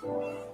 Thank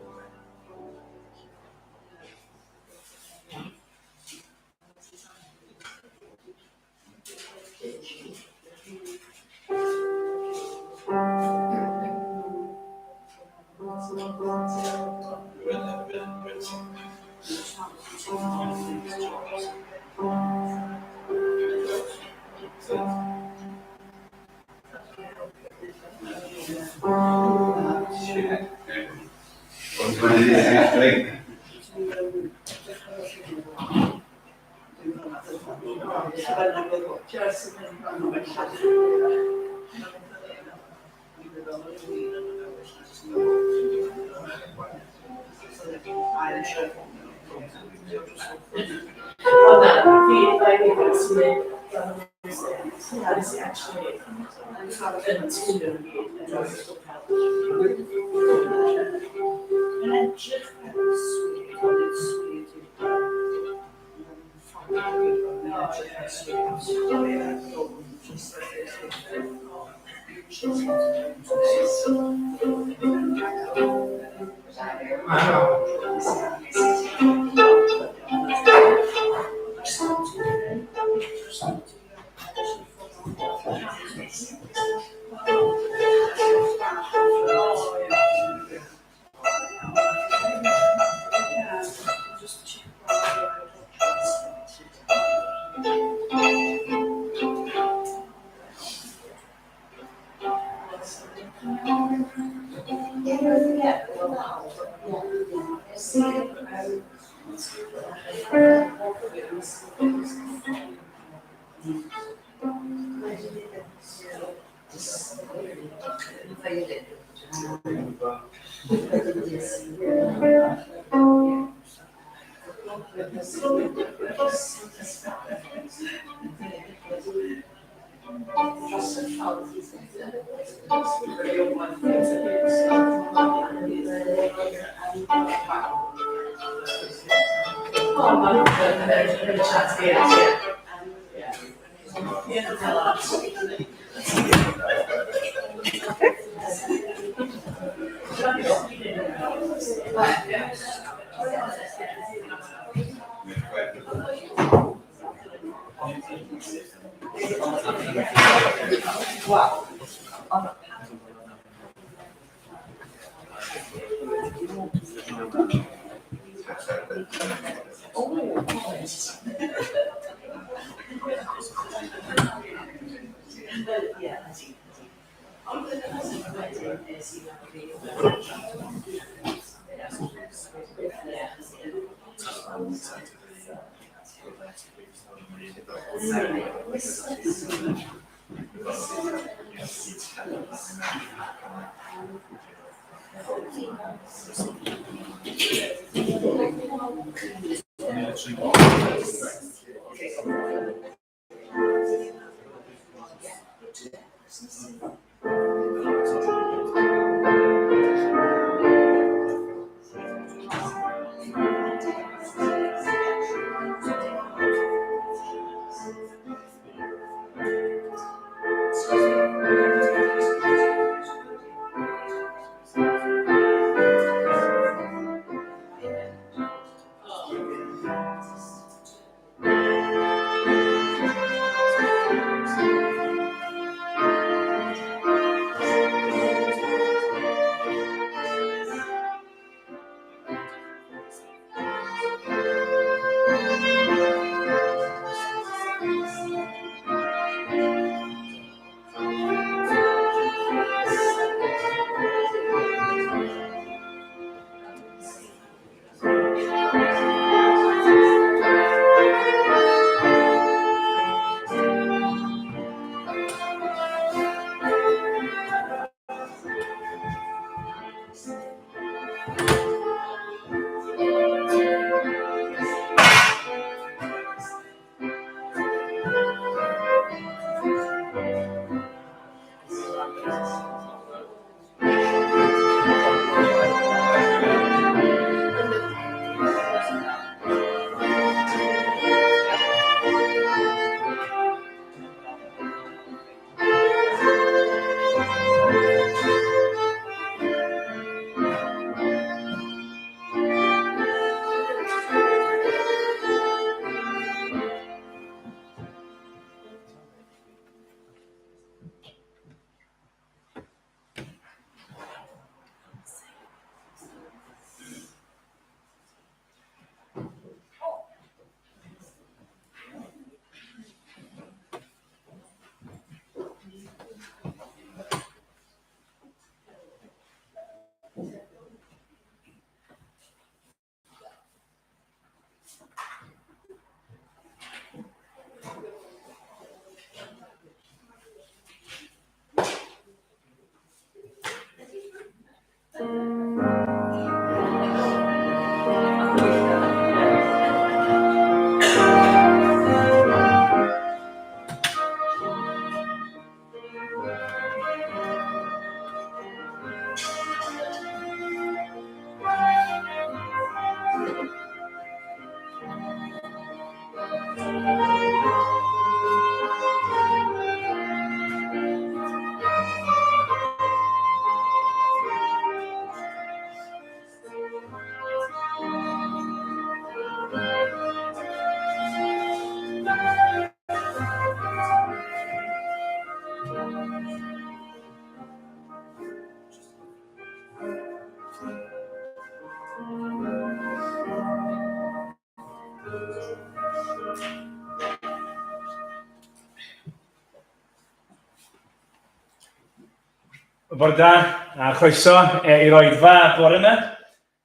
Bore da, a chroeso i'r oedfa bore yma.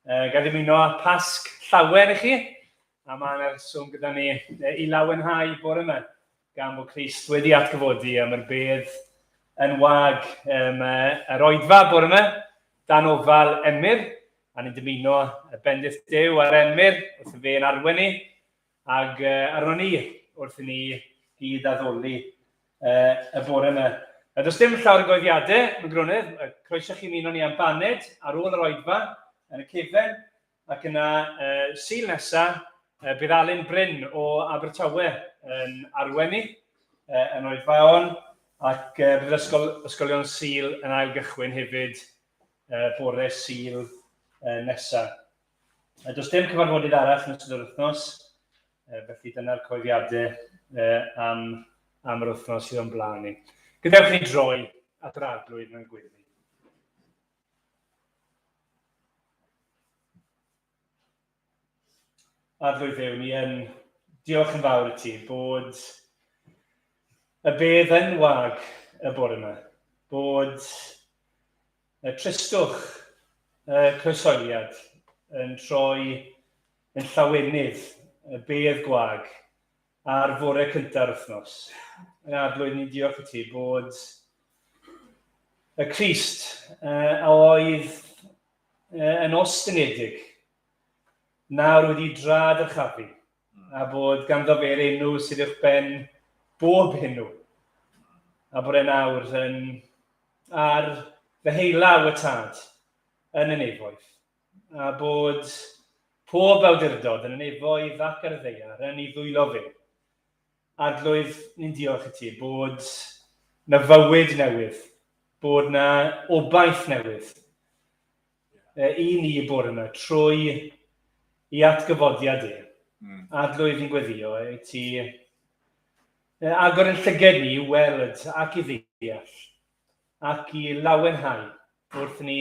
Ga ddymuno Pasg llawen i chi, a mae yna reswm gyda ni i lawenhau bore yma, gan bod Crist wedi atgyfodi am yr bedd yn wag. Yr oedfa bore yma, dan ofal Emyr, a ni'n dymuno y bendith Duw ar Emyr wrth i fe'n arwen ni, Ac arnon ni, wrth i ni gyd addoli y bore yma. Does dim llawer o goeddiadau, mewn gwirionedd. Croeso chi ymuno ni am baned ar ôl yr oedfa yn y cefen. Ac yna, Sul nesa, bydd Alun Bryn o Abertawe yn arwen ni yn oedfa on. Ac bydd yr ysgol, ysgolion Sul yn ail gychwyn hefyd bore Sul nesa. Does dim cyfarfodydd arall yn ystod yr wythnos, felly dyna'r coeddiadau am, am yr wythnos sydd o'n blaen ni. Gadewch ni droi at yr arglwydd mewn gweddi. Arglwydd Dduw, ni yn diolch yn fawr i ti bod y bedd yn wag y bore yma, bod Y tristwch, y croeshoeliad, yn troi yn llawenydd y bedd gwag ar fore cynta'r wythnos. Yn arglwydd, ni'n diolch i ti bod y Crist a oedd yn ostyngedig nawr wedi dra dyrchafu a bod ganddo fe'r enw sydd uwch ben bob enw a bod e nawr yn ar ddeheulaw y Tad yn y nefoedd, a bod pob awdurdod yn y nefoedd ac ar y ddaear yn ei ddwylo fe. Arglwydd, ni'n diolch i ti bod na fywyd newydd, bod na obaith newydd i ni y bore yma trwy i atgyfodiad e. Arglwydd, ni'n gweddio i ti Agor ein llyged ni i weld ac i ddeall, ac i lawenhau wrth ni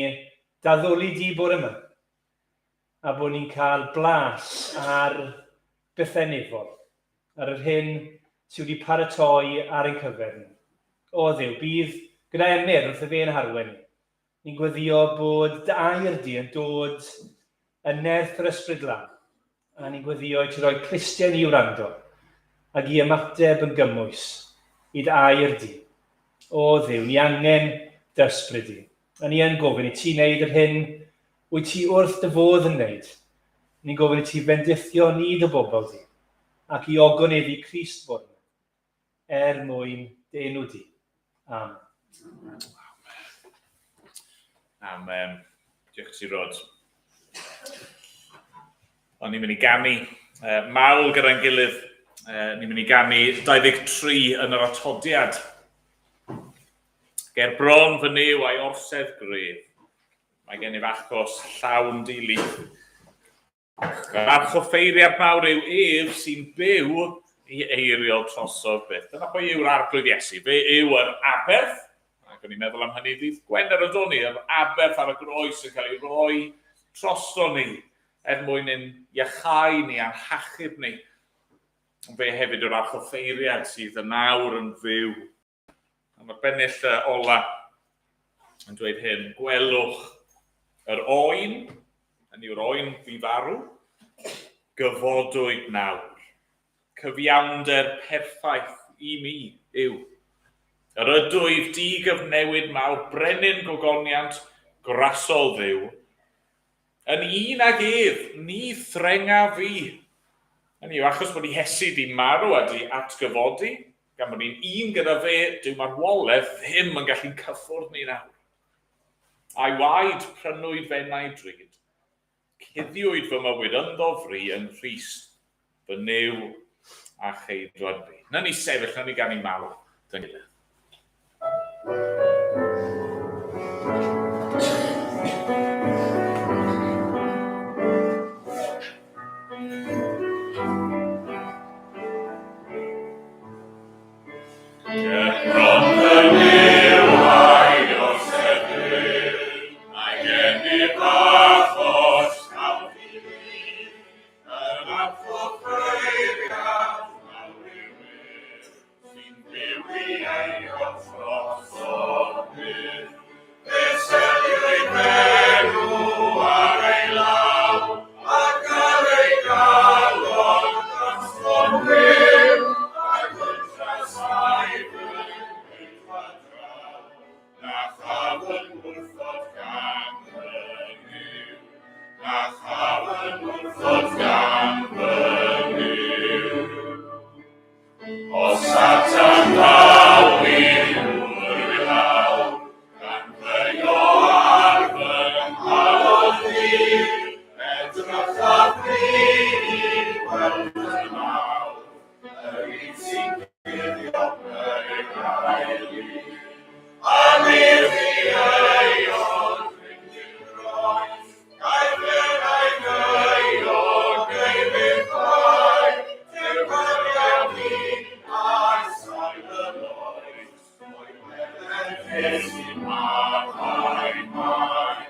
daddoli di bore yma, a bod ni'n cael blas ar bethau nefol, ar yr hyn sydd wedi paratoi ar ein cyfer ni. O Dduw, bydd gyda Emyr wrth y fe'n harwen ni. Ni'n gweddio bod dy air di yn dod yn nerth yr Ysbryd Glân, a ni'n gweddio i ti roi clustiau ni i wrando ac i ymateb yn gymwys i dy air di. O Dduw, ni angen dy ysbryd di, a ni yn gofyn i ti wneud yr hyn wyt ti wrth dy fodd yn wneud. Ni'n gofyn i ti fendithio ni dy bobl di, ac i ogoneddu Crist fod er mwyn dy enw di. Amen. Amen. Diolch ti, Rod. O'n ni'n mynd i ganu mawl gyda'n gilydd. Ni'n mynd i ganu 23 yn yr atodiad. Ger bron fy Nuw a'i orsedd gref. Mae gennyf achos llawn dili. Yr archoffeiriad mawr yw ef sy'n byw i eiriol trosodd byth. Dyna pwy yw'r Arglwydd Iesu. Fe yw yr aberth, ac o'n i'n meddwl am hynny ddydd Gwener yn dod ni, yr aberth ar y groes yn cael ei roi drosto ni er mwyn ein iachau ni a'n hachub ni. Fe hefyd yw'r archoffeiriad sydd yn awr yn fyw. A mae'r bennill ola yn dweud hyn, gwelwch yr oen, hynny yw'r oen fi farw, gyfodwyd nawr. Cyfiawnder perffaith i mi yw. Yr ydwyf di gyfnewid mawr brenin gogoniant grasol Dduw, Yn un ag ef, ni threnga fi. Hynny yw, achos bod Iesu 'di marw a 'di atgyfodi, gan bod ni'n un gyda fe, dyw marwolaeth ddim yn gallu'n cyffwrdd ni nawr. A'i waed prynwyd f'enau drud, cuddiwyd fy mywyd ynddo fri yng Nghrist, fy Nuw a Cheidwad fi. Na ni sefyll, na ni ganu mawl dy'n gilydd. Yr atgyfeiriad mawr yw ef, sy'n byw i eiriol drosodd. Na chaf yn wrthod gan fy Nuw. O Satan ddaw i ŵr i lawr, gan ddeio ar fy nghalon i, edrychaf fi i weld yn awr, yr un sy'n cuddio fy gael i. A mi ddieuog fynd i'r groes, gael fy ngeuog ei fyddai, Duw i ar sail yr oes, o'i weled sy'n mathau mai,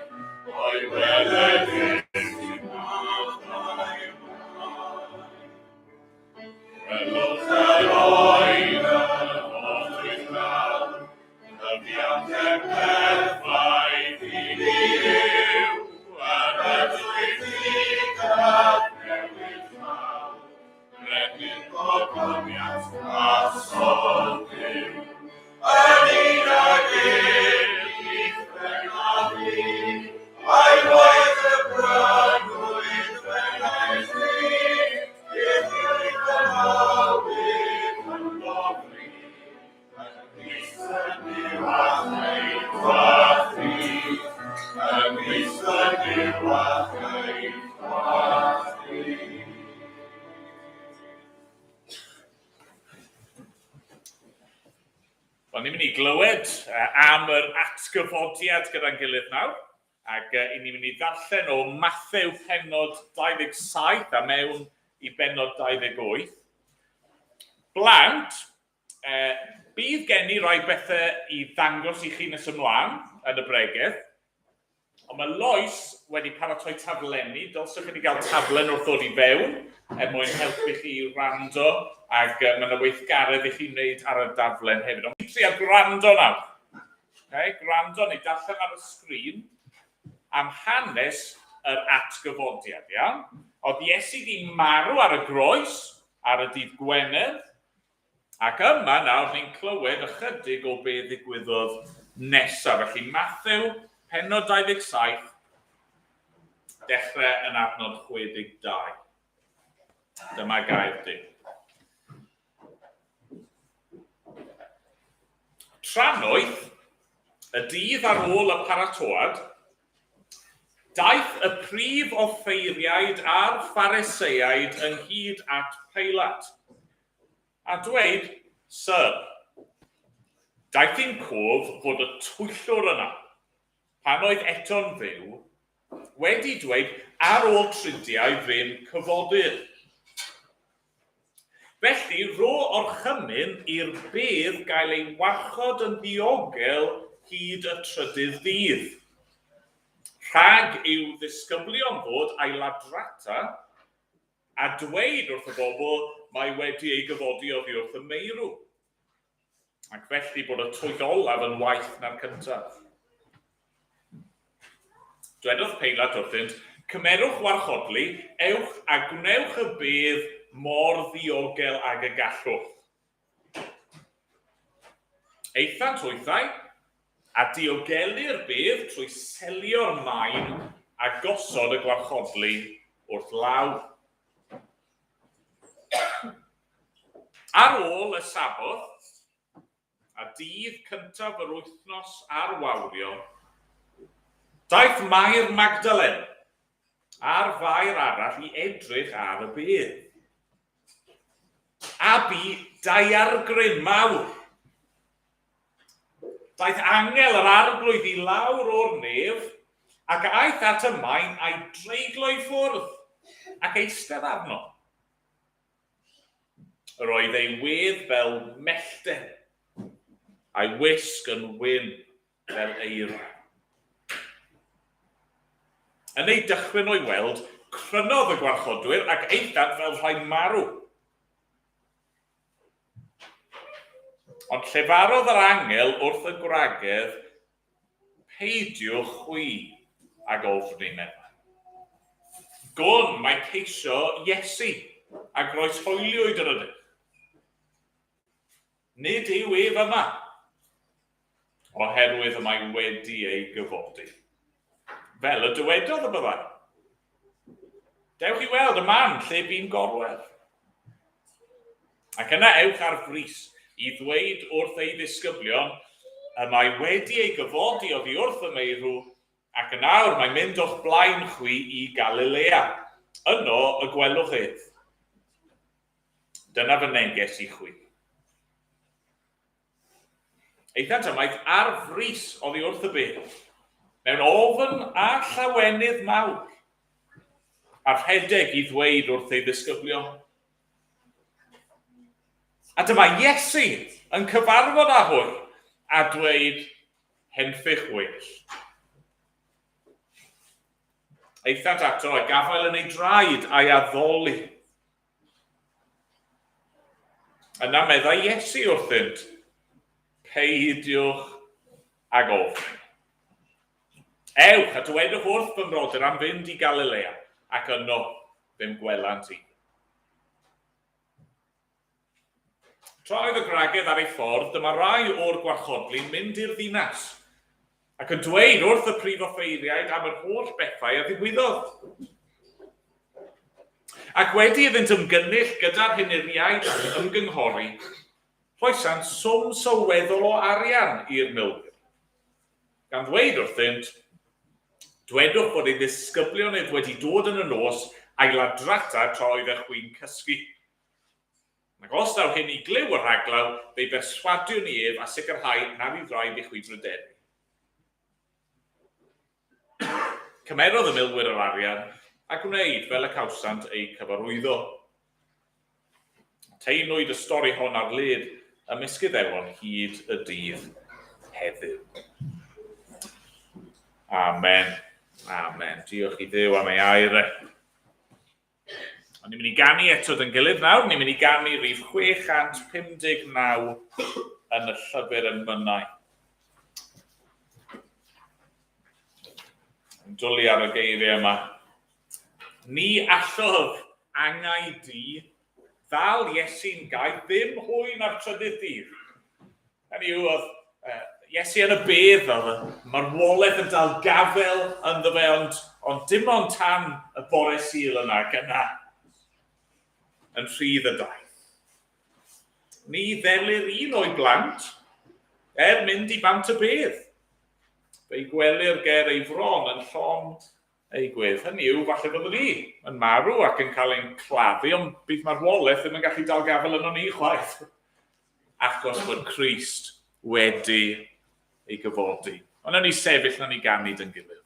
o'i weled sy'n mathau mai. Gwelwch yr oen yr holl lawn, cyfiawnder perffaith i ni yw, yr ydwyf i gyfnewid llawn, brenin gogoniant grasol Duw. Yn un ag ef, i'th bennaf i, a'i waed y brynwyd fenaid fi, i'th ddweud yn awydd yn gofri, yn Nghrist y Duw a cheidwad fi, yn Nghrist y Duw a cheidwad fi. Wel, ni'n mynd i glywed am yr atgyfodiad gyda'n gilydd nawr, ac i ni'n mynd i ddarllen o Mathew pennod 27 a mewn i bennod 28. Blant, bydd gen i rai bethau i ddangos i chi nes ymlaen yn y bregeth, Ond mae Lois wedi paratoi taflenni, dylsech chi wedi cael taflen wrth ddod i fewn er mwyn helpu chi i wrando, ac mae yna weithgaredd i chi wneud ar y daflen hefyd. Ond chi'n trio gwrando nawr. Okay? Gwrando neu darllen ar y sgrin am hanes yr atgyfodiad, iawn? Oedd Iesu di marw ar y groes ar y dydd Gwener, Ac yma nawr ni'n clywed ychydig o be ddigwyddodd nesaf. Felly Mathew, pennod 27, dechrau yn adnod 62. Dyma gair Duw. Trannoeth, y dydd ar ôl y paratoad, daeth y prif offeiriaid a'r Phariseaid ynghyd at Pilat, A dweud, Syr, daeth i'n cof fod y twyllwr yna, pan oedd eto'n fyw, wedi dweud ar ôl tridiau fe'm cyfodir. Felly, rho orchymyn i'r bedd gael ei warchod yn ddiogel hyd y trydydd ddydd, rhag i'w ddisgyblion ddod a'i ladrata A dweud wrth y bobl, Mae wedi ei gyfodi oddi wrth y meirw. Ac felly bod y twyll olaf yn waeth na'r cyntaf. Dwedodd Peilat wrthynt, Cymerwch warchodlu, ewch a gwnewch y bedd mor ddiogel ag y gallwch. Aethant hwythau, a diogelu'r bedd trwy selio'r maen a gosod y gwarchodlu wrth law. Ar ôl y Saboth, a dydd cyntaf yr wythnos ar wawrio, daeth Mair Magdalen a'r Fair arall i edrych ar y bedd. A bu daeargryn mawr. Daeth angel yr Arglwydd i lawr o'r nef, ac aeth at y maen a'i dreiglo i ffwrdd, ac eistedd arno. Yr oedd ei wedd fel mellten, a'i wisg yn wyn fel eira. Yn ei dychryn o'i weld, crynodd y gwarchodwyr ac aethant fel rhai marw. Ond llefarodd yr angel wrth y gwragedd, Peidiwch chwi ag ofni, meddai. Gwn mae ceisio Iesu, a groeshoeliwyd yr ydych. Nid yw ef yma, oherwydd y mae wedi ei gyfodi. Fel y dywedodd y byddai. Dewch i weld y man lle bu'n gorwedd. Ac yna ewch ar frys i ddweud wrth ei ddisgyblion, y mae wedi ei gyfodi oddi wrth y meirw, ac yn awr mae'n mynd o'ch blaen chwi i Galilea. Yno y gwelwch ef. Dyna fy neges i chwi. Aethant ymaith ar frys oddi wrth y bedd, mewn ofn a llawenydd mawr, a rhedeg i ddweud wrth ei ddisgyblion. A dyma Iesu yn cyfarfod â hwy a dweud, Henffych well. Aethant ato a gafael yn ei draed a'i addoli. Yna meddai Iesu wrthynt, Peidiwch ag ofn. Ewch a dywedwch wrth fy mrodyr am fynd i Galilea, ac yno fe'm gwelant i. Tra oedd y gwragedd ar ei ffordd, dyma rai o'r gwarchodlu'n mynd i'r ddinas, ac yn dweud wrth y prif offeiriaid am yr holl bethau a ddigwyddodd. Ac wedi iddynt ymgynnull gyda'r henuriaid ac ymgynghori, rhoesant swm sylweddol o arian i'r milwyr, gan ddweud wrthynt, Dwedwch fod ei ddisgyblion ef wedi dod yn y nos a'i ladrata tra oeddech chwi'n cysgu. Ac os daw hyn i glyw y rhaglaw, fe'i berswadiwn ni ef a sicrhau na fydd raid i chwi bryderu. Cymerodd y milwyr yr arian a gwneud fel y cawsant eu cyfarwyddo. Taenwyd y stori hon ar led ymysg Iddewon hyd y dydd heddiw. Amen. Amen. Diolch i Dduw am ei air e. Ond ni'n mynd i ganu eto dyn gilydd nawr. Ni'n mynd i ganu rhif 659 yn y llyfr emynau. Yn dwlu ar y geiriau yma. Ni allodd angau di ddal Iesu'n gaeth ddim hwy na'r trydydd dydd. Hynny yw, oedd Iesu yn y bedd, oedd y marwolaeth yn dal gafel ynddo fe, ond, ond dim ond tan y bore Sul yna, ac yna, yn rhydd y daith. Ni ddelir un o'i blant er mynd i bant y bedd. Fe'i gwelir ger ei fron yn llond ei gwedd. Hynny yw, falle byddwn ni yn marw ac yn cael ein claddu, ond bydd marwolaeth ddim yn gallu dal gafael yno ni chwaith. Achos bod Crist wedi ei gyfodi. Ond nawn ni sefyll, nawn ni ganu dyn gilydd.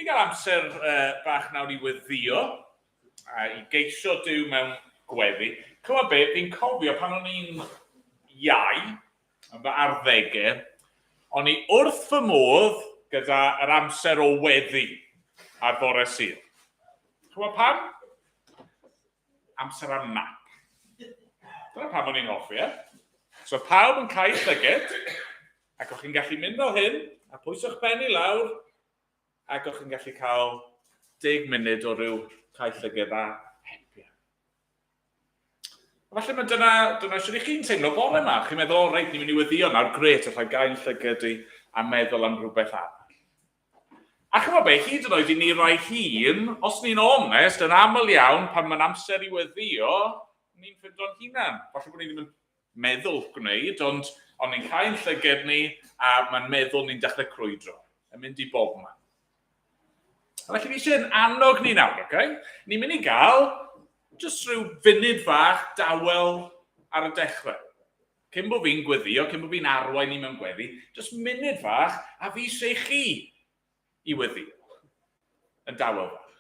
mynd i gael amser bach nawr i weddio, a i geisio Duw mewn gweddi. Chymod be, fi'n cofio pan o'n i'n iau, yn fy arddegau, o'n i wrth fy modd gyda yr amser o weddi ar fore Sul. Chymod pam? Amser am nap. Dyna pam o'n i'n hoffi e. So pawb yn cael llyged, ac o'ch chi'n gallu mynd fel hyn, a pwyso'ch pen i lawr, ac o'ch chi'n gallu cael 10 munud o ryw cael llyged a hepia. A falle mae dyna, dyna sydd i chi'n teimlo bore yma. Chi'n meddwl, o reit, ni'n mynd i weddio nawr, gret, allai gael llyged i a meddwl am rhywbeth arall. A chymod be, hyd yn oed i ni rai hun, os ni'n onest, yn aml iawn, pan mae'n amser i weddio, ni'n ffindo'n hunan. Falle bod ni ddim yn meddwl gwneud, ond, ond ni'n cau'n llyged ni, a mae'n meddwl ni'n dechrau crwydro, yn mynd i bob man. A felly fi eisiau'n annog ni nawr, oce? Okay? Ni'n mynd i gael jyst rhyw funud fach dawel ar y dechrau. Cyn bod fi'n gweddio, cyn bod fi'n arwain ni mewn gweddi, jyst munud fach, a fi eisiau chi i weddio. Yn dawel fach.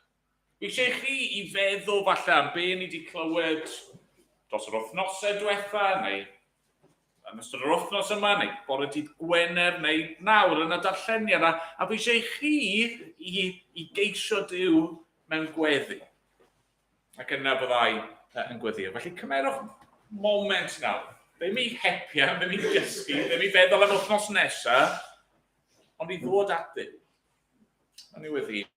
Fi eisiau chi i feddwl falle am be ni wedi clywed dros yr wythnosau diwetha, neu yn ystod yr wythnos yma, neu bore dydd Gwener, neu nawr yn y darlleniad, a, a fi eisiau chi i, i geisio Duw mewn gweddi. Ac yna byddai yn gweddio. Felly cymerwch moment nawr. Ddim i hepian, ddim i dysgu, ddim i feddwl am wythnos nesaf, ond i ddod at Dduw. Ond i weddio.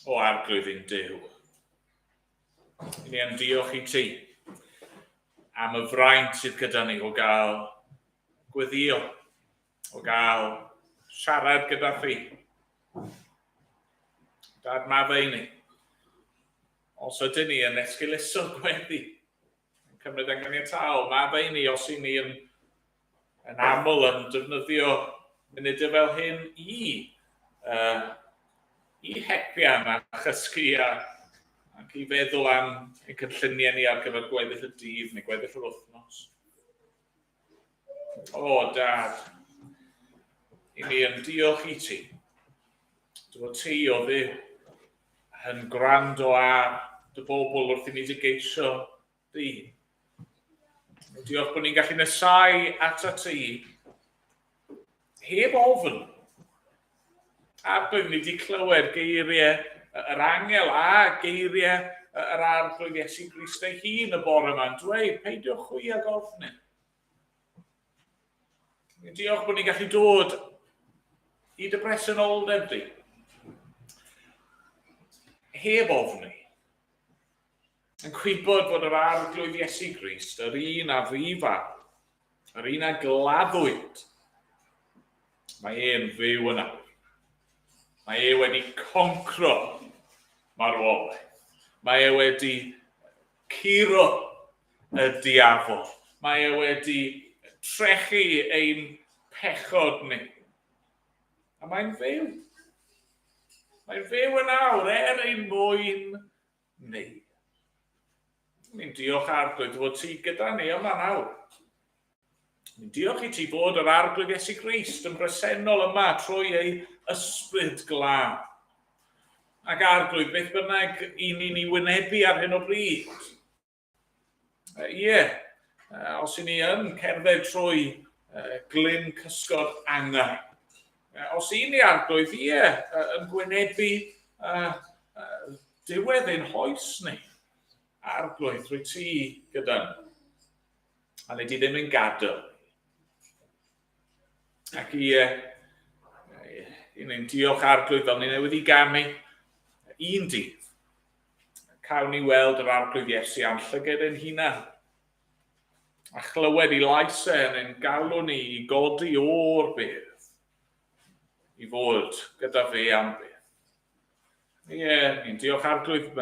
O Arglwydd ein Duw, i ni am diolch i ti am y fraint sydd gyda ni o gael gweddio, o gael siarad gyda thi. Dad, maddau i ni. Os ydyn ni yn esgeuluso gweddi, yn cymryd yn ganiataol, maddau i ni os i ni yn, yn aml yn defnyddio munudau fel hyn i, uh, i hepian a chysgu a, ac i feddwl am ein cynlluniau ni ar gyfer gweddill y dydd neu gweddill yr wythnos. O, Dad, i ni yn diolch i ti. Dy fod ti o Dduw yn gwrando ar dy bobl wrth i ni dy geisio di. Diolch bod ni'n gallu nesau at at ti heb ofn. A bydd ni wedi clywed geiriau yr angel a geiriau yr arglwydd Iesu Grist ei hun y bore yma'n dweud, peidiwch chwi ag ofni. Diolch bod ni'n gallu dod i dy bresenoldeb di. Heb ofni. Yn gwybod fod yr arglwydd Iesu Grist, yr un a fu farw, yr un a gladdwyd, mae e'n fyw yna. Mae e wedi concro marwolaeth. Mae e wedi curo y diafol. Mae e wedi trechu ein pechod ni. A mae'n fyw. Mae'n fyw yn awr er ein mwyn ni. Ni'n diolch Arglwydd fod ti gyda ni yma nawr. Ni'n diolch i ti fod yr Arglwydd Iesu Grist yn bresennol yma trwy ei ysbryd glân. Ac Arglwydd, beth bynnag i ni'n ei wynebu ar hyn o bryd, Ie, os i ni yn cerdded trwy glyn cysgod angau, os i ni arglwydd, ie, yn gwynebu diwedd ein hoes ni. Arglwydd, rwy ti gyda ni. A wneud i ddim yn gadael. Ac i, i ni'n diolch Arglwydd fel ni newydd i ganu un dydd. Cawn ni weld yr Arglwydd Iesu am llyged ein hunan. A chlywed i lais e yn ein galw ni i godi o'r bedd. I fod gyda fe am byth. Ie, yeah, ni'n diolch Arglwydd.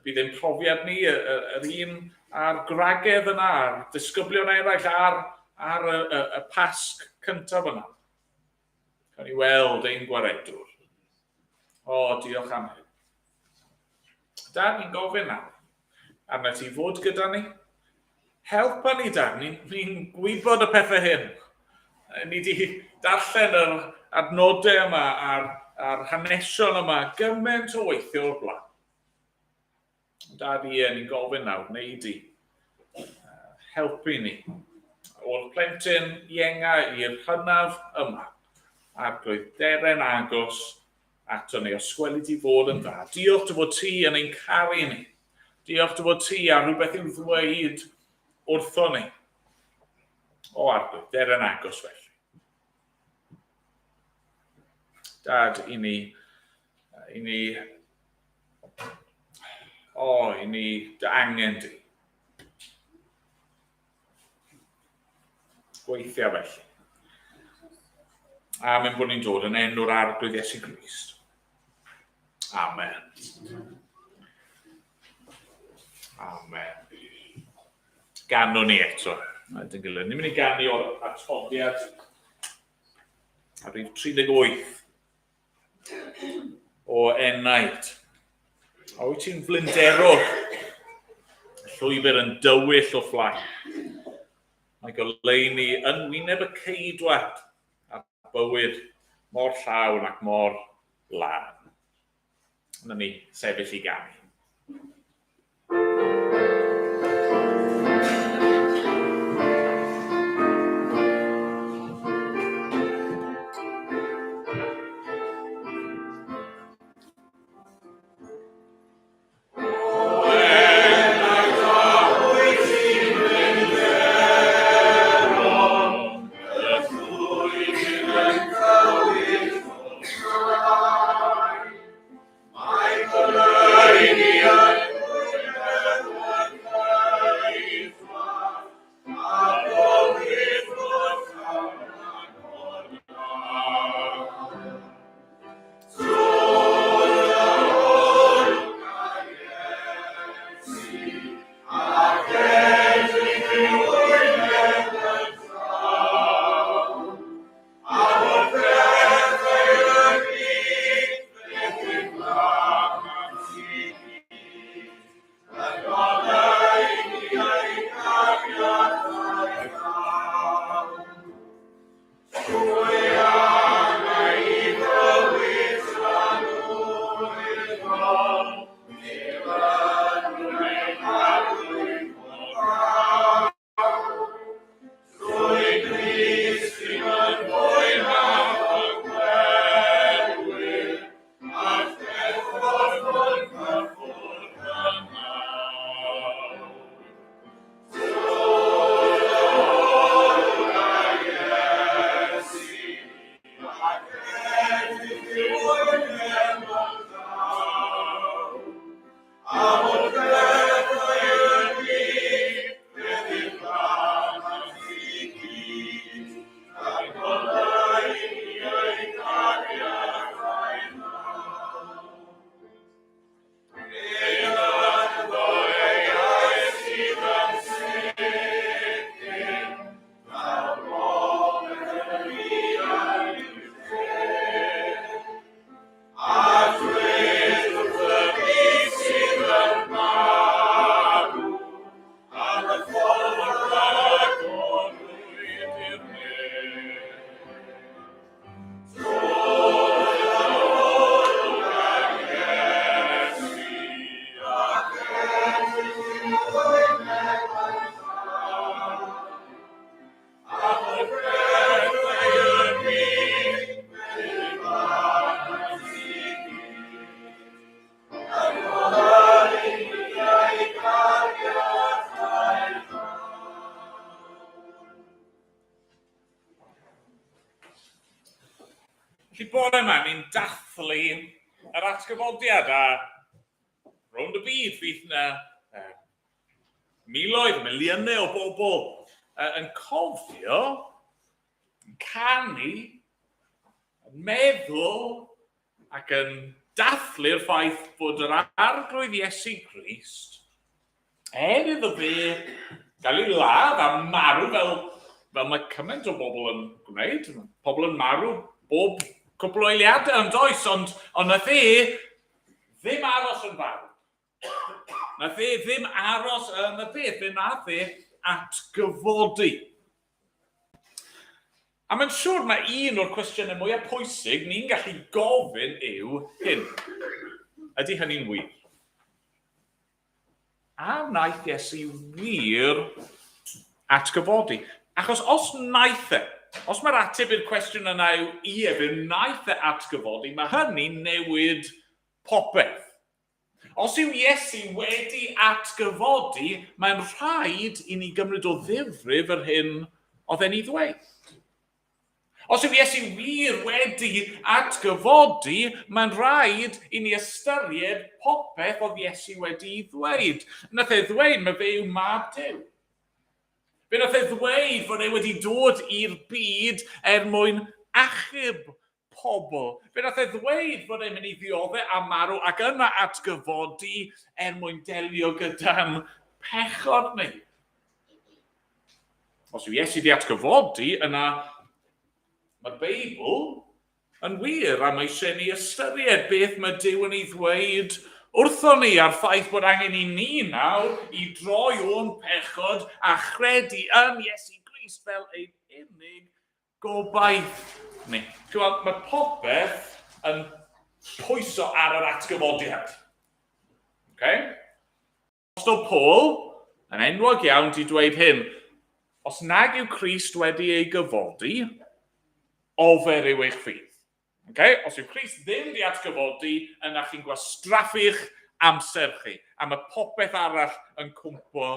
Bydd ein profiad ni, yr un a'r gwragedd yna, a'r disgyblion eraill ar, ar y, y, y pasg cyntaf yna. Cawn ni weld ein gwaredwr. O, diolch am hyn. Dad, ni'n gofyn nawr. Arna ti fod gyda ni. Helpa ni, Dad. Ni'n ni gwybod y pethau hyn. Ni wedi darllen yr adnodau yma a'r, a'r hanesion yma gymaint o weithio o'r blaen. Dad, ie, ni'n gofyn nawr, wneud i helpu ni. O'r plentyn ienga i'r hynaf yma, Arglwydd deren agos ato ni, os gweli di fod yn dda. Diolch dy fod ti yn ein caru ni. Diolch dy fod ti a rhywbeth i'w ddweud wrtho ni. O Arglwydd, deren agos felly. Dad, i ni, i ni, o, i ni dy angen di. Gweithio felly. Amen bod ni'n dod yn enw'r Arglwydd Iesu Grist. Amen. Amen. Ganwn ni eto. Dyn gilydd. Ni'n mynd i ganu o'r atodiad ar rif 38 o enaid. A wyt ti'n flinderwr? Y llwybr yn dywyll o flaen. Mae goleuni yn wyneb y ceidwad a bywyd mor llawn ac mor lân. Yna ni sefyll i ganu. Felly bore yma, ni'n dathlu yr atgyfodiad a rownd y byd fydd yna miloedd, miliynau o bobl yn cofio, yn canu, yn meddwl ac yn dathlu'r ffaith bod yr Arglwydd Iesu Grist, er iddo fe gael ei ladd a marw fel, fel mae cymaint o bobl yn gwneud, pobl yn marw bob cwpl o eiliadau yn does, ond, ond nath e ddim aros yn farw. Nath e ddim aros yn y beth, fe nath e atgyfodi. A mae'n siŵr mae un o'r cwestiynau mwyaf pwysig ni'n gallu gofyn yw hyn. Ydy hynny'n wir? A wnaeth Iesu wir atgyfodi? Achos os wnaeth e, os mae'r ateb i'r cwestiwn yna yw ie, fe wnaeth e atgyfodi, mae hynny'n newid popeth. Os yw Iesu wedi atgyfodi, mae'n rhaid i ni gymryd o ddifrif yr hyn oedd e'n ei ddweud. Os yw Iesu wir wedi atgyfodi, mae'n rhaid i ni ystyried popeth oedd Iesu wedi'i ddweud. Nath e ddweud, mae fe yw mab Duw. Fe nath e ddweud fod e wedi dod i'r byd er mwyn achub pobl. Fe nath e ddweud fod e'n mynd i ddiodde a marw ac yna atgyfodi er mwyn delio gyda'n pechod ni. Os yw Iesu di atgyfodi, yna mae'r Beibl yn wir a mae eisiau ni ystyried beth mae Duw yn ei ddweud wrthon ni a'r ffaith bod angen i ni nawr i droi o'n pechod a chredu yn Iesu Grist fel ein unig gobaith ni. Chymod, mae popeth yn pwyso ar yr atgyfodiad. Okay? Apostol Paul, yn enwog iawn, di dweud hyn, os nag yw Crist wedi ei gyfodi, ofer yw eich ffydd. Okay? Os yw Crist ddim di atgyfodi, yna chi'n gwastraffu'ch amser chi, a mae popeth arall yn cwmpo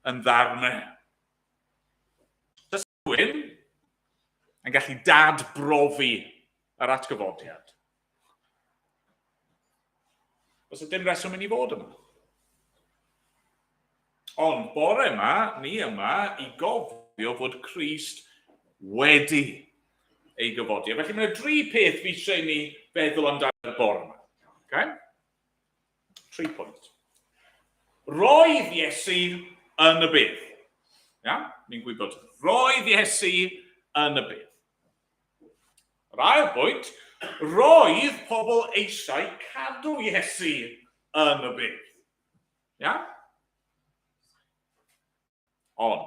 yn ddarnau. Does rhywun yn gallu dadbrofi yr atgyfodiad? Oes dim reswm i ni fod yma. Ond bore yma, ni yma i gofio fod Crist wedi ei gyfodi. Felly mae yna dri peth fi eisiau i ni feddwl amdano'r bore yma. Okay? Tri pwynt. Roedd Iesu yn y bedd. Ia? Ni'n gwybod. Roedd Iesu yn y bedd. Yr ail bwynt, roedd pobl eisiau cadw Iesu yn y bedd. Ia? Ond,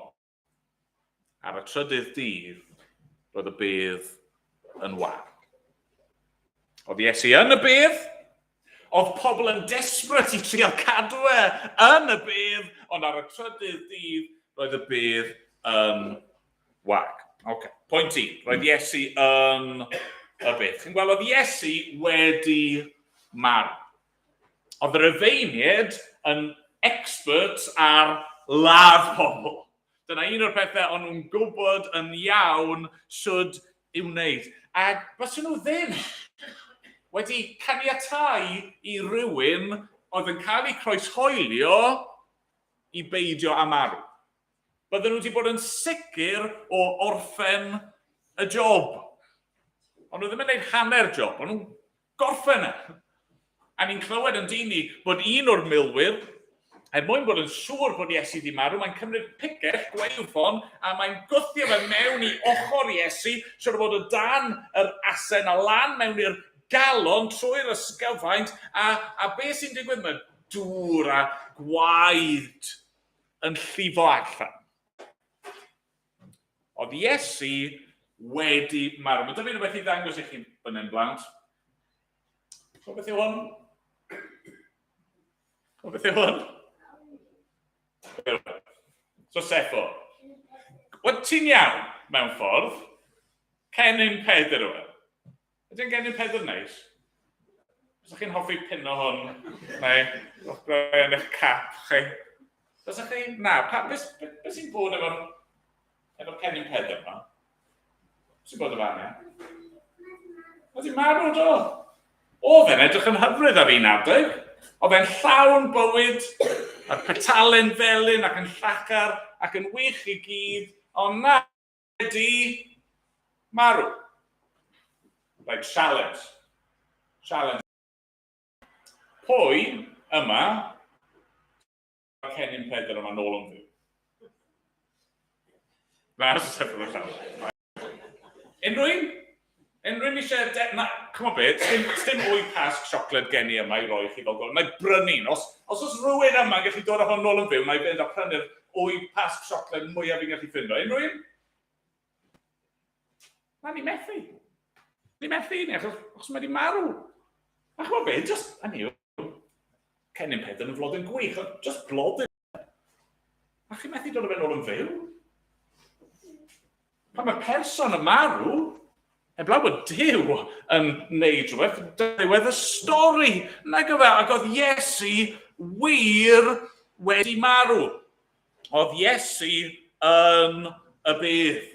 ar y trydydd dydd, roedd y bedd yn wag. Oedd Iesu yn y bedd, oedd pobl yn desperate i trio cadw e yn y bedd, ond ar y trydydd dydd, roedd y bedd yn wag. Ok, pwynt un, roedd Iesu yn y bedd. Chi'n gweld, oedd Iesu wedi marw. Oedd yr Rufeiniaid yn experts ar ladd pobl. Dyna un o'r pethau o'n nhw'n gwybod yn iawn sut i'w wneud. Ac byswn nhw ddim wedi caniatáu i rywun oedd yn cael eu croeshoelio i beidio â marw. Bydden nhw wedi bod yn sicr o orffen y job. Ond nhw ddim yn gwneud hanner job, ond nhw'n gorffen e. A ni'n clywed yn dyn ni bod un o'r milwyr, er mwyn bod yn siŵr bod Iesu wedi marw, mae'n cymryd picell gwaywffon a mae'n gwthio fe mewn i ochr Iesu, siwr o fod o dan yr asen a lan mewn i'r galon trwy'r ysgyfaint, a, a beth sy'n digwydd? Mae dŵr a gwaed yn llifo allan. Oedd Iesu wedi marw. Mae 'da fi rhywbeth i ddangos i chi fan hyn, blant. O beth yw hwn? O beth yw hwn? So Seffo. Wel, ti'n iawn, mewn ffordd. Cennin Pedr yw e. Ydy'n gennym Pedr neis? Os chi'n hoffi pino hwn, neu o'ch rhoi yn eich cap chi. Os chi... Na, pa, beth, beth, beth sy'n bod efo'r efo cennin Pedr yma? Beth sy'n bod efo angen? Oedd hi'n marw, do? Oedd e'n edrych yn hyfryd ar un adeg. Oedd e'n llawn bywyd, a'r petalen felyn ac yn llachar ac yn wych i gyd, ond na, wedi marw. Right, challenge. Challenge. Pwy yma cennin Pedr yma nôl yn fyw? Na, sefyll y llaw. Unrhyw un? Unrhyw un eisiau... De... Na, come on beth, sdim, sdim wy pasg siocled gen i yma i roi chi fel gol. Na i brynu un. Os, os oes rhywun yma yn gallu dod â hwn nôl yn fyw, na i fynd a prynu'r wy pasg siocled mwyaf fi'n gallu ffindo. Unrhyw un? Na, ni methu. Ni methu ni, achos, achos mae wedi marw. A chymod beth, just, hynny yw, Cennin Pedr yn flodyn gwych, ond just blodyn. A chi methu dod o fe nôl yn fyw. Pan mae person yn marw, heblaw bod Duw yn neud rhywbeth, diwedd y stori. Nag yw fe, ac oedd Iesu wir wedi marw. Oedd Iesu yn y bedd.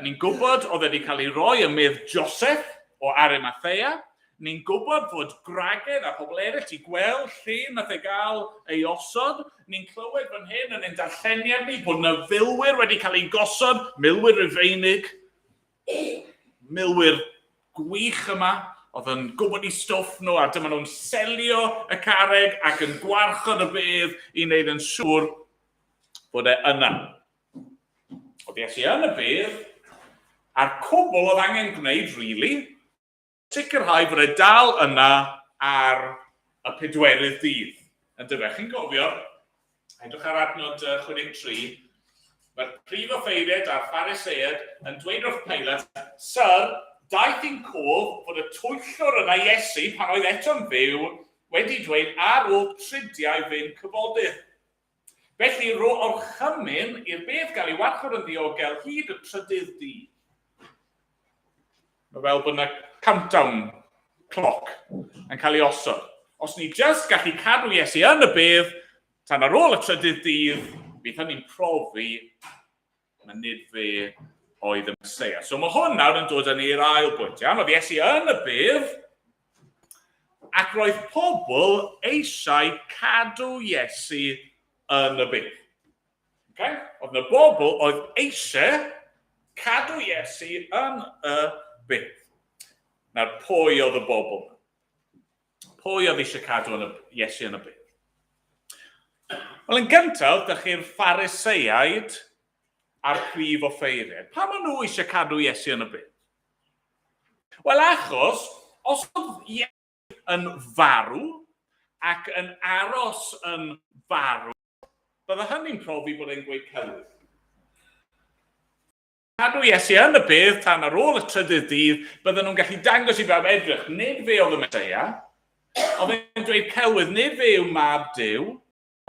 Ni'n gwybod oedd wedi cael ei roi ym medd Joseph o Arimathea. Ni'n gwybod fod gwragedd a pobl eraill i gweld lle nath e gael ei osod. Ni'n clywed fan hyn yn ein darlleniad ni bod yna filwyr wedi cael eu gosod, milwyr Rufeinig, milwyr gwych yma, oedd yn gwybod i stwff nhw, a dyma nhw'n selio y carreg ac yn gwarchod y bedd i wneud yn siŵr bod e yna. Oedd Iesu yn y bedd, a'r cwbl oedd angen gwneud, really, sicrhau bod e dal yna ar y pedwerydd dydd. Yn dyfe, chi'n gofio, edrych ar adnod 63, mae'r prif offeiriaid a'r Phariseaid yn dweud wrth Pilate, Syr, daeth i'n cof fod y twyllwr yna Iesu, pan oedd eto'n fyw, wedi dweud ar ôl tridiau fe'n cyfodydd. Felly rho orchymyn i'r bedd gael ei warchod yn ddiogel hyd y trydydd dydd. Mae fel bod yna countdown clock yn cael ei osod. Os ni just gallu cadw Iesu yn y bedd, tan ar ôl y trydydd dydd, bydd hynny'n profi na nid fe oedd y Meseia. So mae hwn nawr yn dod â ni i'r ail bwynt. Iawn? Oedd Iesu yn y bedd, ac roedd pobl eisiau cadw Iesu yn y bedd. Okay? Oedd yna bobl oedd eisiau cadw Iesu yn y bedd. Nawr, pwy oedd y bobl? Pwy oedd eisiau cadw yn y, Iesu yn y bedd? Wel, yn gyntaf, dych chi'r Phariseaid a'r prif offeiriaid. Pam maen nhw eisiau cadw Iesu yn y bedd? Wel, achos, os oedd Iesu yn farw ac yn aros yn farw, bydde hynny'n profi bod e'n gweud celwydd. Cadw Iesu yn y bedd tan ar ôl y trydydd dydd, bydden nhw'n gallu dangos i bawb edrych, nid fe oedd y Meseia, oedd e'n dweud celwydd, nid fe yw mab Duw,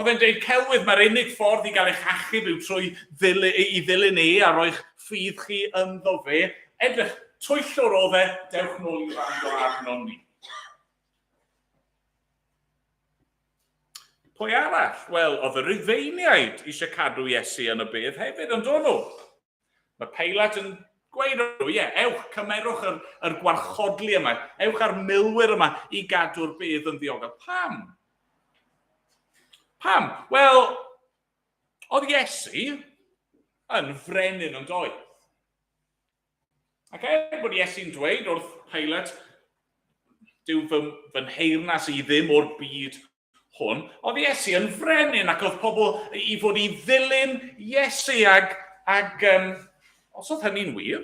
oedd e'n dweud celwydd, mae'r unig ffordd i gael eich achub yw trwy ddilyn, i ddilyn e a roi'ch ffydd chi ynddo fe. Edrych, twyllwr oedd e, dewch nôl i wrando arno ni. Pwy arall? Wel, oedd y Rufeiniaid eisiau cadw Iesu yn y bedd hefyd, ond o'n nhw? Mae Peilat yn gweud nhw, ie, ewch, cymerwch yr, yr gwarchodlu yma, ewch â'r milwyr yma i gadw'r bedd yn ddiogel. Pam? Pam? Wel, oedd Iesu yn frenin yn doedd. Ac er bod Iesu'n dweud wrth Pilate, dyw fy, fy nheyrnas i ddim o'r byd hwn, oedd Iesu yn frenin ac oedd pobl i fod i ddilyn Iesu ag, ag um, os oedd hynny'n wir,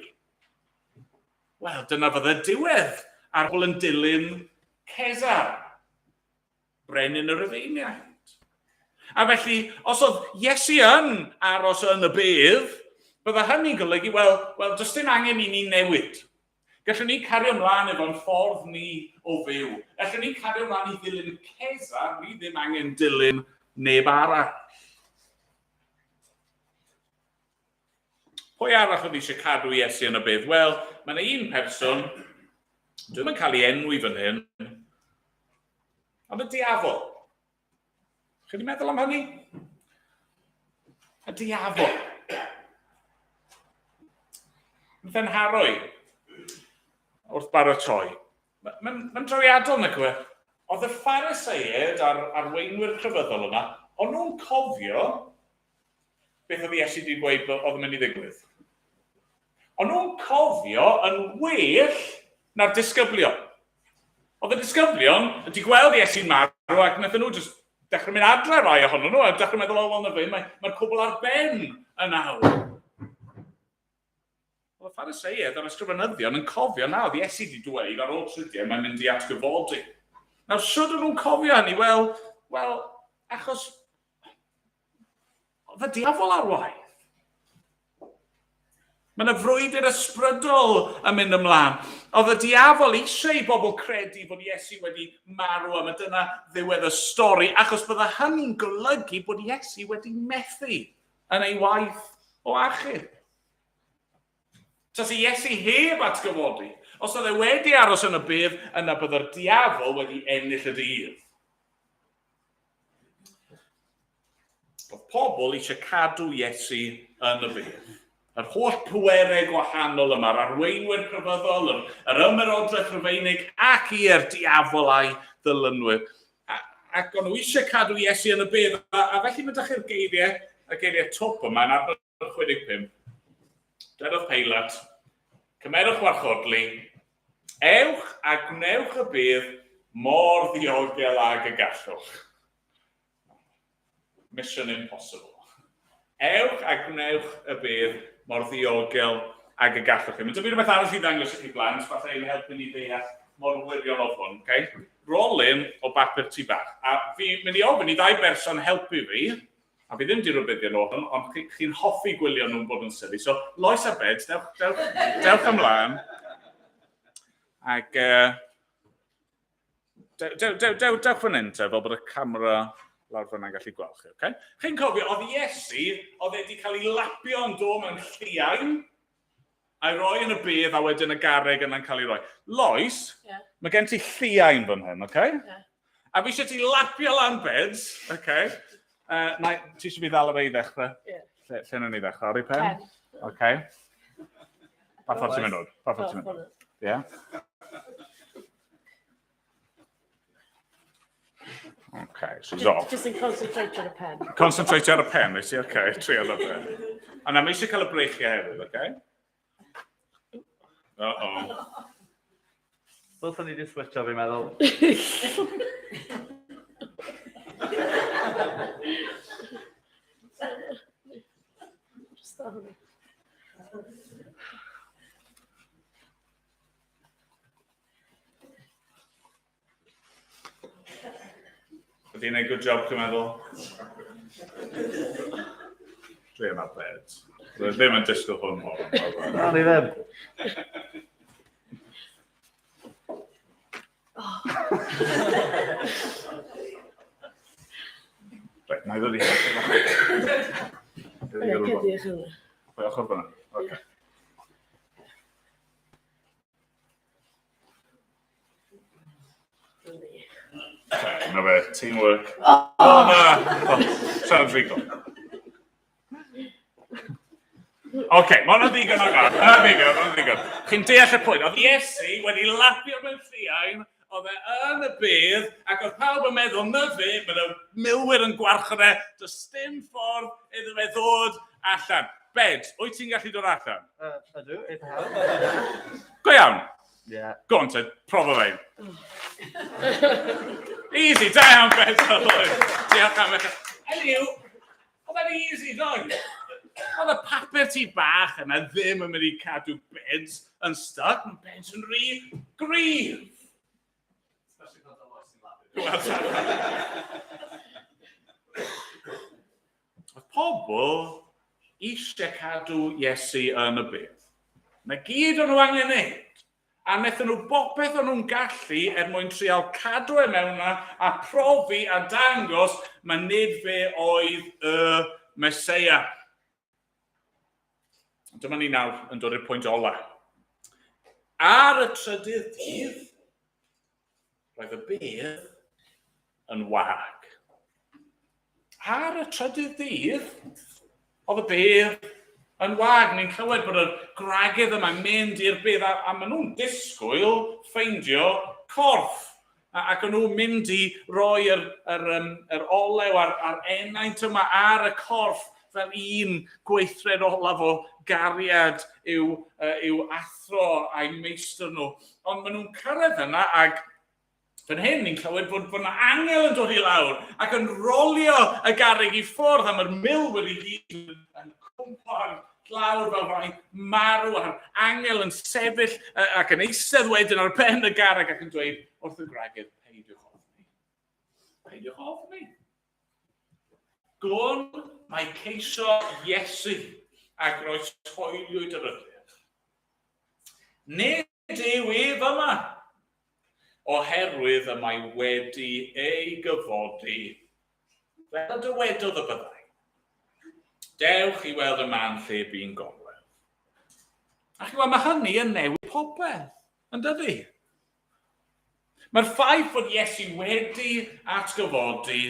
wel, dyna fydde diwedd ar pobl yn dilyn Cesar. Brenin y Rufeiniaid. A felly, os oedd Iesu yn aros yn y bedd, bydda hynny'n golygu, wel, wel, does dim angen i ni newid. Gallwn ni cario ymlaen efo'n ffordd ni o fyw. Gallwn ni cario ymlaen i ddilyn Cesar, ni ddim angen dilyn neb arall. Pwy arall oedd eisiau cadw Iesu yn y bedd? Wel, mae yna un person, dwi'm yn cael ei enwi fan hyn, ond y diafol. Chi wedi meddwl am hynny? Y diafol. Yn fy nharo i, wrth baratoi. Mae'n ma drawiadol nag yw e? Oedd y Phariseiaid a'r arweinwyr crefyddol yna, o'n nhw'n cofio beth oedd Iesu wedi gweud oedd yn mynd i ddigwydd. O'n nhw'n cofio yn well na'r disgyblion. Oedd y disgyblion wedi gweld Iesu'n marw ac wnaethon nhw jyst dechrau mynd adre rai ohonyn nhw a dechrau meddwl, o, wel na fe, mae'r mae cwbl ar ben yn awr. Oedd y Phariseiaid a'r ysgrifenyddion yn cofio na, oedd Iesu wedi dweud ar ôl tridiau mae'n mynd i atgyfodi. Nawr, sut o'n nhw'n cofio hynny? Wel, wel, achos oedd y diafol ar waith. Mae yna frwydr ysbrydol yn mynd ymlaen. Oedd y diafol eisiau i bobl credu bod Iesu wedi marw a mae dyna ddiwedd y stori, achos bydde hynny'n golygu bod Iesu wedi methu yn ei waith o achub. Tase Iesu heb atgyfodi, os oedd e wedi aros yn y bedd, yna byddai'r diafol wedi ennill y dydd. Oedd pobl eisiau cadw Iesu yn y bedd. Yr holl pwerau gwahanol yma, yr arweinwyr crefyddol, yr, yr ymerodraeth Rufeinig ac ie'r diafol a'i ddilynwyr. A, ac o'n nhw eisiau cadw Iesu yn y bedd, a, a felly mae ydych chi'r geiriau, y geiriau twp yma yn adnod 65. Dwedodd Peilat, cymerwch warchodlu, ewch a gwnewch y bedd mor ddiogel ag y gallwch. Mission impossible. Ewch a gwnewch y bedd mor ddiogel ag y gallwch chi. Mae 'da fi rhywbeth arall i ddangos i chi blant, falle i'n helpu ni ddeall mor wirion oedd hwn. Okay? Rolyn o bapur tŷ bach. A fi'n mynd i ofyn i ddau berson helpu fi, a fi ddim di rybuddio nhw, ond chi'n chi hoffi gwylio nhw'n bod yn silly. So, Lois a Beds, dewch, dewch, dewch ymlaen. Ac dew, dew, dew, dew, dewch fan hyn te, fel bod y camera lawr fyna'n gallu gweld chi, okay? Chi'n cofio, oedd Iesu, oedd e wedi cael ei lapio yn do mewn lliain, a'i roi yn y bedd a wedyn y garreg yna'n cael ei roi. Lois, yeah. mae gen ti lliain fan hyn, okay? Yeah. A fi eisiau ti lapio lan beds, okay? Na, ti eisiau fi ddal ar ei ddechrau? Yeah. Lle, lle nawn ni ddechrau? Ar ei pen? Pen. Okay. Pa ffordd ti'n mynd o'r? Pa ffordd ti'n mynd? Ie. Okay, so he's off. Just yn concentrate ar y pen. Concentrate ar y pen, nes i, okay, trio ar y pen. A na, mae eisiau cael y breichiau hefyd, okay? Uh-oh. Ddylsen ni wedi switcho, fi'n meddwl. Just that hwnna. Ydy hi'n good job, dwi'n meddwl? Dwi am bed. Dwi ddim yn disgwyl hwn mor. Na, ni ddim. Reit, na i ddod i Ie, cedi eich yna. Pwy ochr fyna? Oce. Okay, na fe, teamwork. Oh, oh na! Oh, Siarad ddigon. Oce, okay, mae hwnna'n ddigon o gael. Mae hwnna'n ddigon, mae hwnna'n ddigon. Chi'n deall y pwynt. Oedd Iesu wedi lapio mewn lliain, oedd e yn y bedd, ac oedd pawb yn meddwl, na fe, mae yna milwyr yn gwarchod e, does dim ffordd iddo fe ddod allan. Bed, wyt ti'n gallu dod allan? Ydw, eitha hawdd. Go iawn. Yeah. Go on te, profa fe. Easy, da iawn, Bed. Diolch am eich... Eliw, oedd e'n easy, ddoe. Oedd y papur ti bach yna ddim yn mynd i cadw Beds yn stuck. Mae Beds yn rhy gryf. Oedd pobl eisiau cadw Iesu yn y byd. Na gyd o'n nhw angen wneud. A wnaethon nhw bopeth o'n nhw'n gallu er mwyn trial cadw e mewn yna a profi a dangos mae nid fe oedd y Meseia. Dyma ni nawr yn dod i'r pwynt ola. Ar y trydydd dydd, roedd y bedd yn wag. Ar y trydydd dydd, oedd y bedd yn wag. Ni'n clywed bod y gwragedd yma'n mynd i'r bedd, a, a maen nhw'n disgwyl ffeindio corff. Ac o'n nhw'n mynd i roi yr, yr, um, yr olew a'r, a'r enaint yma ar y corff fel un gweithred olaf o gariad i'w, uh, i'w athro a'i meistr nhw. Ond maen nhw'n cyrraedd yna ac Fan hyn, ni'n clywed bod, bod yna angel yn dod i lawr ac yn rolio y garreg i ffwrdd am yr milwyr i gyd yn cwmpo'r llawr fel rhai marw a'r angel yn sefyll ac yn eistedd wedyn ar ben y garreg ac yn dweud wrth y gwragedd, peidiwch ofni. Peidiwch ofni. Gwn mae ceisio Iesu a groeshoeliwyd yr ydych. Nid Nid yw ef yma, oherwydd y mae wedi ei gyfodi, fel y dywedodd y byddai. Dewch i weld y man lle bu'n gorwedd. A chi'n gweld, mae hynny yn newid popeth, yn dydy? Mae'r ffaith fod Iesu wedi atgyfodi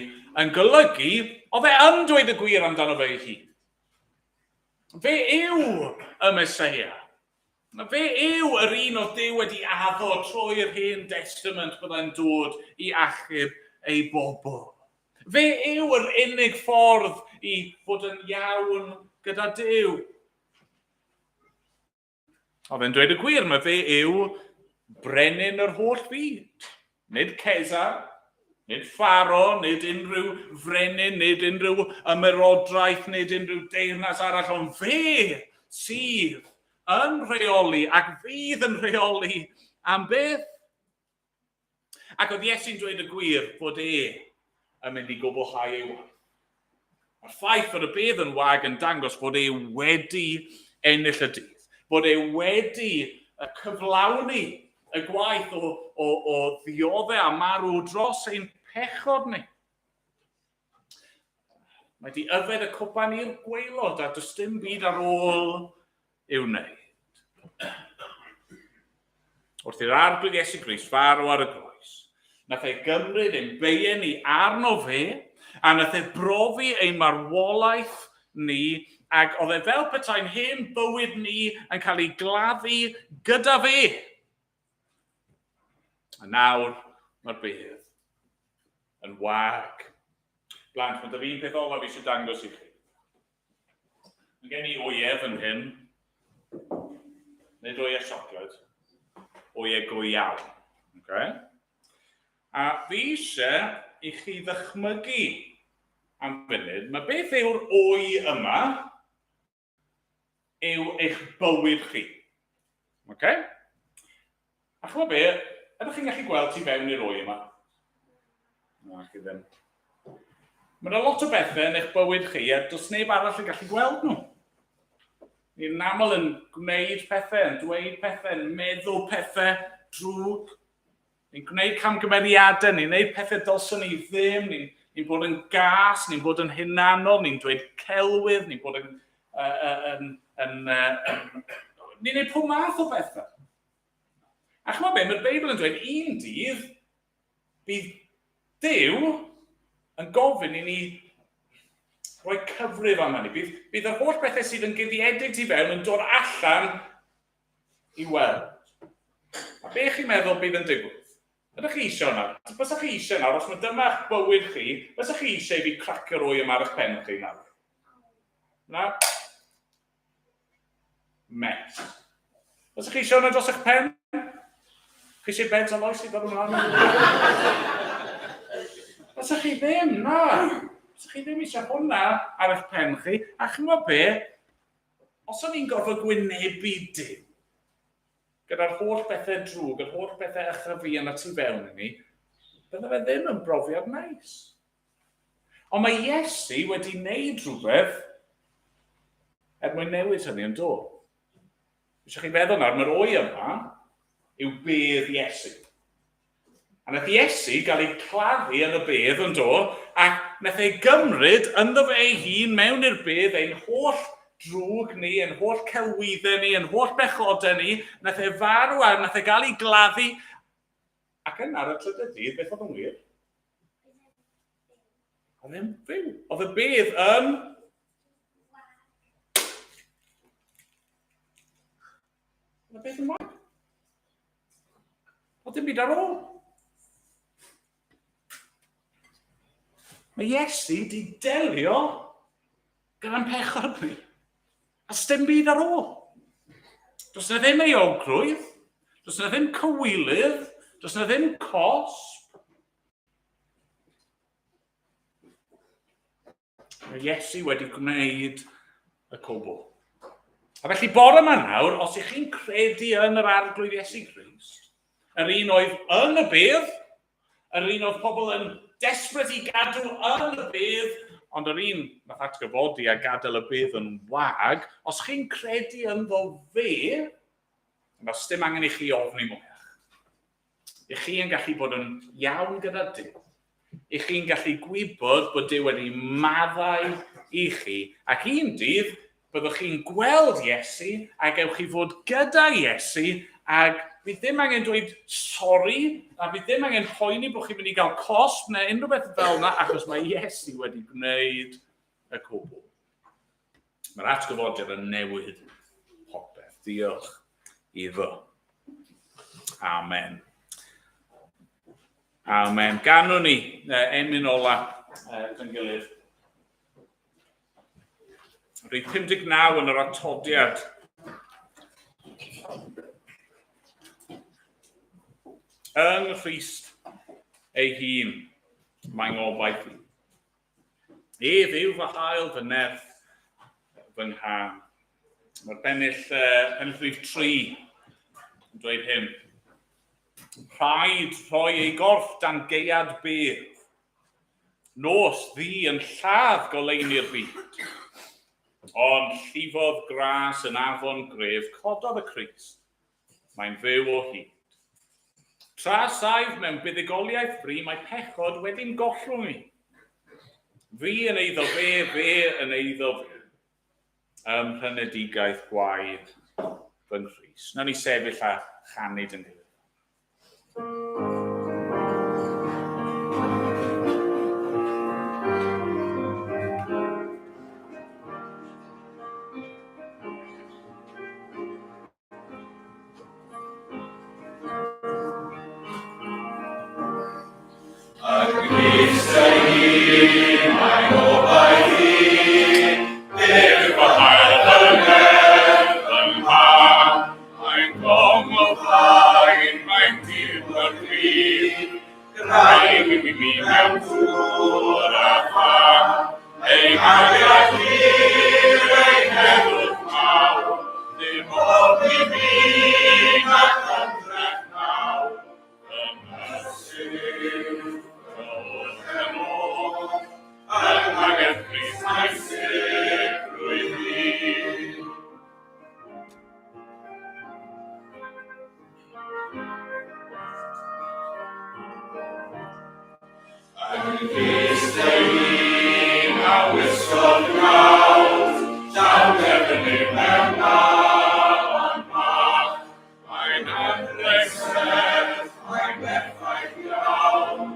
yn golygu oedd e yn dweud y gwir amdano fe ei hun. Fe yw y Meseia. Fe yw yr un oedd Duw wedi addo trwy'r Hen Destament byddai'n dod i achub ei bobl. Fe yw yr unig ffordd i fod yn iawn gyda Duw. Oedd e'n dweud y gwir, mae fe yw brenin yr holl fyd. Nid Cesar, nid Pharo, nid unrhyw frenin, nid unrhyw ymerodraeth, nid unrhyw deyrnas arall, ond fe sydd yn rheoli ac fydd yn rheoli am byth. Ac oedd Iesu'n dweud y gwir bod e yn mynd i gwblhau ei waith. Mae'r ffaith fod y bedd yn wag yn dangos bod e wedi ennill y dydd, bod e wedi cyflawni y gwaith o, o, o ddioddau a marw dros ein pechod ni. Mae di yfed y cwpan i'r gwaelod a does dim byd ar ôl i'w wneud. Wrth i'r Arglwydd Iesu Grist farw ar y groes, nath e gymryd ein beien ni arno fe, a nath e brofi ein marwolaeth ni, ac oedd e fel petai'n hen bywyd ni yn cael ei gladdu gyda fe. A nawr mae'r bedd yn wag. Blant, mae dy'r un peth olaf eisiau dangos i chi. Mae gen i oeau fan hyn. Nid oeau siocled. Oeau go iawn. Okay? A fi eisiau i chi ddychmygu am funud, mae beth yw'r wy yma yw eich bywyd chi. Okay? A chymod be, ydych chi'n gallu gweld tu fewn i'r wy yma? Na, chi ddim. Mae yna lot o bethau yn eich bywyd chi a does neb arall yn gallu gweld nhw. Ni'n aml yn gwneud pethau, yn dweud pethau, yn meddwl pethau drwg. Ni'n gwneud camgymeriadau, ni'n gwneud pethau dylswn ni ddim, ni'n ni bod yn gas, ni'n bod yn hunanol, ni'n dweud celwydd, ni'n bod yn... Uh, uh, yn, yn, uh, yn, ni'n gwneud pob math o bethau. A chymod be, mae'r Beibl yn dweud un dydd bydd Duw yn gofyn i ni rhoi cyfrif am hynny. Bydd, bydd yr holl bethau sydd yn guddiedig tu fewn yn dod allan i weld. A be chi'n meddwl bydd yn digwydd? Ydych chi eisiau hwnna? Bysa chi eisiau nawr, os mae dyma'ch bywyd chi, bysa chi eisiau i fi cracio'r wy yma ar eich pen chi nawr? Na? Mess. Os ydych chi eisiau hwnna dros eich pen? Chi eisiau beds a loes i ddod ymlaen? Os ydych chi ddim, na. Os ydych chi ddim eisiau hwnna ar eich pen chi, a chi'n gwybod be? Os o'n i'n gorfod gwynebu Duw, gyda'r holl bethau drwg, yr holl bethau ychyfu yna tu fewn i ni, bydde fe ddim yn brofiad neis. Ond mae Iesu wedi wneud rhywbeth er mwyn newid hynny yn do. Eisiau chi feddwl nawr, mae'r wy yma yw bedd Iesu. A nath Iesu gael ei claddu yn y bedd yn do, ac nath ei gymryd ynddo fe ei hun mewn i'r bedd ein holl drwg ni, ein holl celwyddau ni, ein holl bechodau ni, nath e farw a nath e gael ei gladdu. Ac yna ar y trydydd dydd, beth oedd yn wir? Oedd e'n fyw. Oedd y bedd yn... Oedd y bedd yn wag. Oedd dim byd ar ôl. Mae Iesu di delio gyda'n pechod ni. A sdim byd ar ôl. Does na ddim euogrwydd, does na ddim cywilydd, does na ddim cosb. Mae Iesu wedi gwneud y cwbl. A felly bore yma nawr, os ych chi'n credu yn yr Arglwydd Iesu Grist, yr un oedd yn y bedd, yr un oedd pobl yn desperate i gadw yn y bedd, ond yr un nath atgyfodi a gadael y bedd yn wag, os chi'n credu ynddo fe, yna dim angen i chi ofni mwyach. Ych chi yn gallu bod yn iawn gyda Duw. Ych chi'n gallu gwybod bod Duw wedi maddau i chi, ac un dydd byddwch chi'n gweld Iesu a gewch chi fod gyda Iesu ac fydd ddim angen dweud sori, a fydd ddim angen poeni bod chi'n mynd i gael cosb neu unrhyw beth fel yna, achos mae Iesu wedi gwneud y cwbl. Mae'r atgyfodiad yn newid popeth. Diolch iddo. Amen. Amen. Ganwn ni emyn ola yn gilydd. Rhif 59 yn yr atodiad. Yng Nghrist ei hun, mae'n ngobaith i. Ef yw fy hael, fy nerth, fy nghân. Mae'r bennill, pennill rhif 3 yn dweud hyn. Rhaid rhoi ei gorff dan gaead bedd. Nos ddu yn lladd goleuni'r byd. Ond llifodd gras yn afon gref, cododd y Crist. Mae'n fyw o hyd. Tra saif mewn buddugoliaeth fri, mae pechod wedi'n gollwng i. Fi yn eiddo fe, fe yn eiddo fi. Ym mhrynedigaeth gwaed fy nghrys. Nawn ni sefyll a chanu dyn gilydd. Yng Nghrist ei hun mae gobaith i, Duw fy hael fy nerth fy nghân, Mae'n gonglfaen, mae'n dir y rhydd, Graig i mi mewn dŵr a thân, Ei nghariad hir, ei heddwch mawr, Ddim ofn i mi nac ymdrech nawr, Fy mhysur yw fy holl yn ôl, Yng nghariad Crist mae sicrwydd i. Yng Nghrist ei hun a wisgodd gnawd, llawn derfynu mewn baban bach. Mae'n anrheg serth, mae'n berffaith iawn,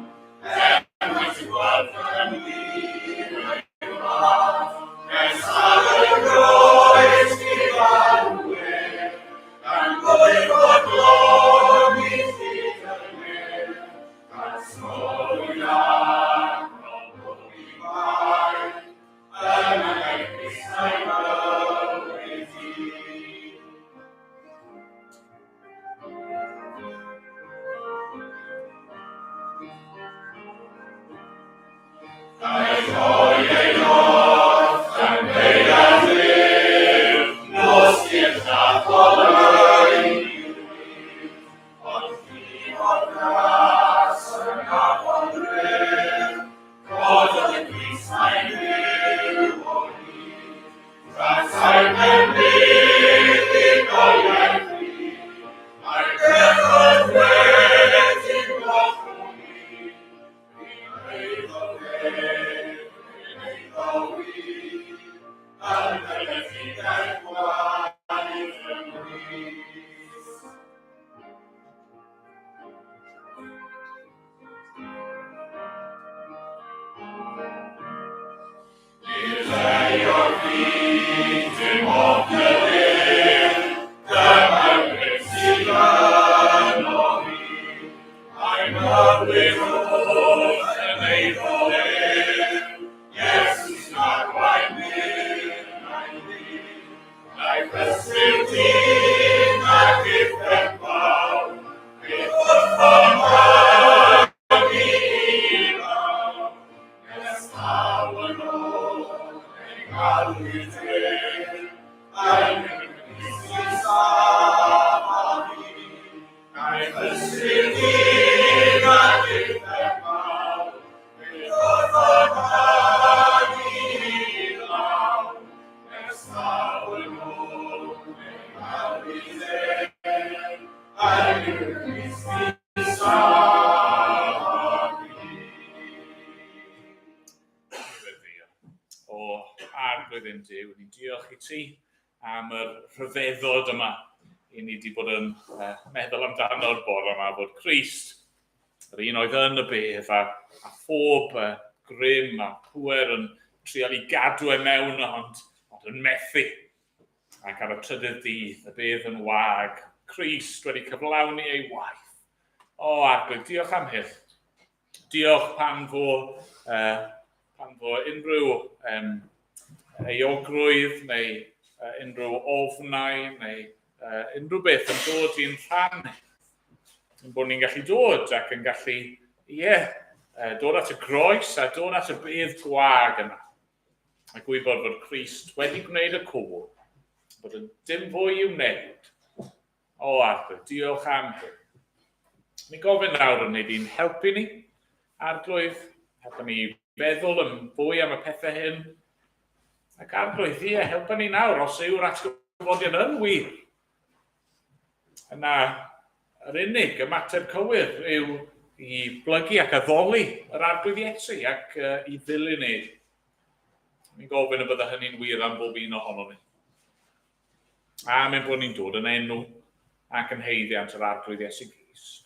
er mai ti'n gweld yn wir ei fath. Nes ar y groes i farw ef, Gan bwyllgor gloi hyd y nef, gan stori a gofod i fai, yn angau Crist a'i fywyd i. A'i rhoi ei gorff yn gaead Duw, nos i'r llath goleuni rydd, ond llifodd gras yn afon gref, cododd y Crist mae'n fyw o hyd. Trasau mewn buddugoliaeth rydd, mae'r bechod wedi'n gollwng i. Ysbryd dyn a deuddeg mawr, ei orfod hynny lawr, nes daw yn ôl, neu lawr i dde, a yw Crist i O, Arglwydd ein Duw, ni'n diolch i ti am yr rhyfeddod yma i ni wedi bod yn uh, meddwl amdano'r bore yma, bod Crist, yr un oedd yn y bedd, a, a phob uh, grym a pŵer yn trial i gadw e mewn, ond, ond yn methu. Ac ar y trydydd dydd, y bedd yn wag, Crist wedi cyflawni ei waith. O, Arglwydd, diolch am hyn. Diolch pan fo, uh, pan fo unrhyw um, euogrwydd neu uh, unrhyw ofnau neu uh, unrhyw beth yn dod i'n rhan yn bod ni'n gallu dod ac yn gallu, ie, yeah, uh, dod at y groes a dod at y bedd gwag yma. A gwybod fod Crist wedi gwneud y cwbl, bod yn dim fwy i'w wneud. O, Arglwydd, diolch am hyn. Mi gofyn nawr yn wneud i'n helpu ni, Arglwydd, helpu ni feddwl yn fwy am y pethau hyn. Ac Arglwydd, ie, helpu ni nawr os yw'r atgyfodiad yn wir. Yna, yr unig ymateb cywir yw i blygu ac addoli yr Arglwydd Iesu ac uh, i ddilyn ef. Mi'n gofyn y bydda hynny'n wir am bob un ohonom ni. Am ein bod ni'n dod yn enw ac yn haeddiant yr Arglwydd Iesu Grist.